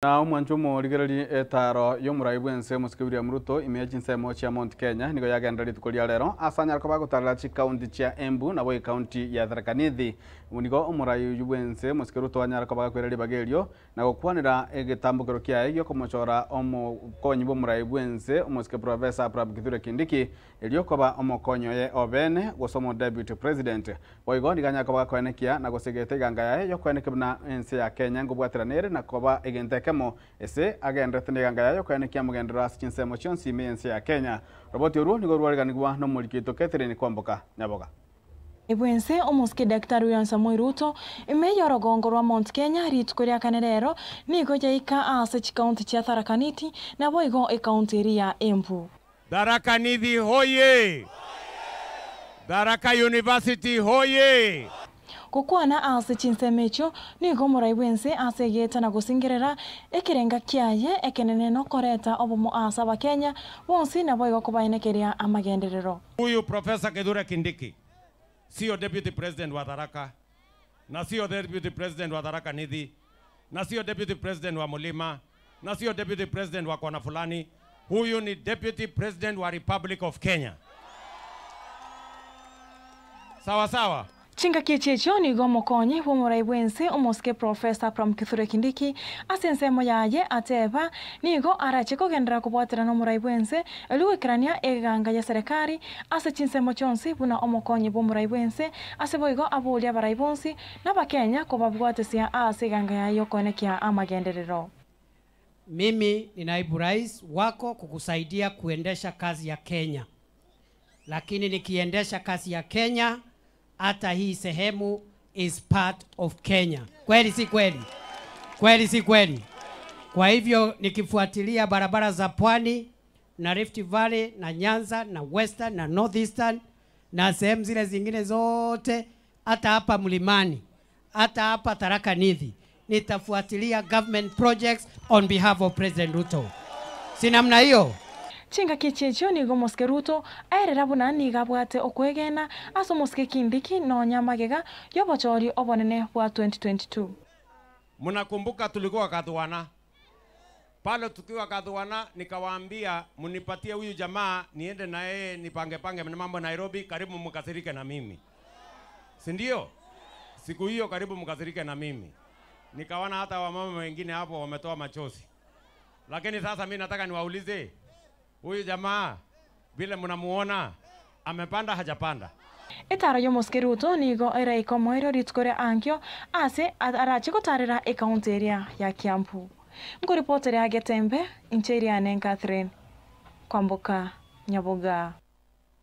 Na omwancho omorigererie etaaro y'omorai bw'ense omosike William Ruto ime ye chinsemo chia Mount Kenya nigo yagenderera rituko ria rero ase anyare koba agotarera chikaunti chia Embu nabo ekaunti ya Tharaka Nithi. Nigo omorai oyio bw'ense omosike Ruto anyare koba agakwera ribaga erio na gokwanera egetambokero kiaye giokomochora omokonyi bw'omorai bw'ense omosike Professor Abraham Kithure Kindiki erio koba omokonyi oye obene gose omo Deputy President. Boigo nigo anyare koba gakoenekia na gosegeta eganga yaye y'okoenekia buna ense ya Kenya nkobwaterana ere na koba egento ekemo ase agendererete neganga yaye y'okoenekia amagenderero ase chinsemo chionsi ime y'ense ya Kenya. Roboti orwo nigo rwareganigwa nomoriki oito Catherine Kwamboka Nyaboga. Bwense omosike Daktari William Samoei Ruto ime y'orogongo rwa Mount Kenya rituko ria kane rero nigo yaika ase chikaunti chia Tharaka Nithi naboigo ekaunti eria ya Embu. Tharaka Nithi hoye! Tharaka University hoye! Gokwana ase chinsemo echio nigo omorai bw'ense ase egeeta na gosingerera ekerenga kiaye ekenene nokoreta obomo ase Abakenya bonsi naboigo kobaenekeria amagenderero. Huyu Professor Kithure Kindiki sio deputy president wa Tharaka na sio deputy president wa Tharaka Nithi na sio deputy president wa Mulima na sio deputy president wa kona fulani. Huyu ni deputy president wa Republic of Kenya. Sawa sawa. Chingaki echi echio nigo omokonyi bw'omorai bw'ense omosike Professor Abraham Kithure Kindiki ase ensemo yaye ateba nigo arache kogenderera kobwaterana omorai bw'ense erio goikerania eganga ya serikali ase chinsemo chionsi buna omokonyi bw'omorai bw'ense ase boigo aboria abarai bonsi na Abakenya kobabwatesia ase eganga yaye y'okoenekia amagenderero. Mimi ni naibu rais wako kukusaidia kuendesha kazi ya Kenya, lakini nikiendesha kazi ya Kenya, hata hii sehemu is part of Kenya. Kweli si kweli? Kweli si kweli? Kwa hivyo nikifuatilia barabara za pwani na Rift Valley na Nyanza na Western na Northeastern na sehemu zile zingine zote, hata hapa mlimani, hata hapa Tharaka Nithi, nitafuatilia government projects on behalf of President Ruto. Si namna hiyo? Chingaki echi echio nigo omosike Ruto aerera buna nigo abwate okwegena ase omosike Kindiki nonya amagega y'obochori obonene bwa 2022. Mnakumbuka tulikuwa Kadhuana pale, tukiwa Kadhuana nikawaambia mnipatie huyu jamaa niende na yeye nipange pange na mambo Nairobi, karibu mkasirike na mimi, si ndio? Siku hiyo karibu mkasirike na mimi, nikaona hata wamama wengine hapo wametoa machozi. Lakini sasa mi nataka niwaulize, huyu jamaa vile mnamuona amepanda hajapanda? Etaro y'omosike Ruto nigo eraika omoerio rituko ria ankio ase arache gotarera ekaunti eria ya Kiambu. Nkoripoteria Getembe, inche Iriane Catherine Kwamboka Nyaboga.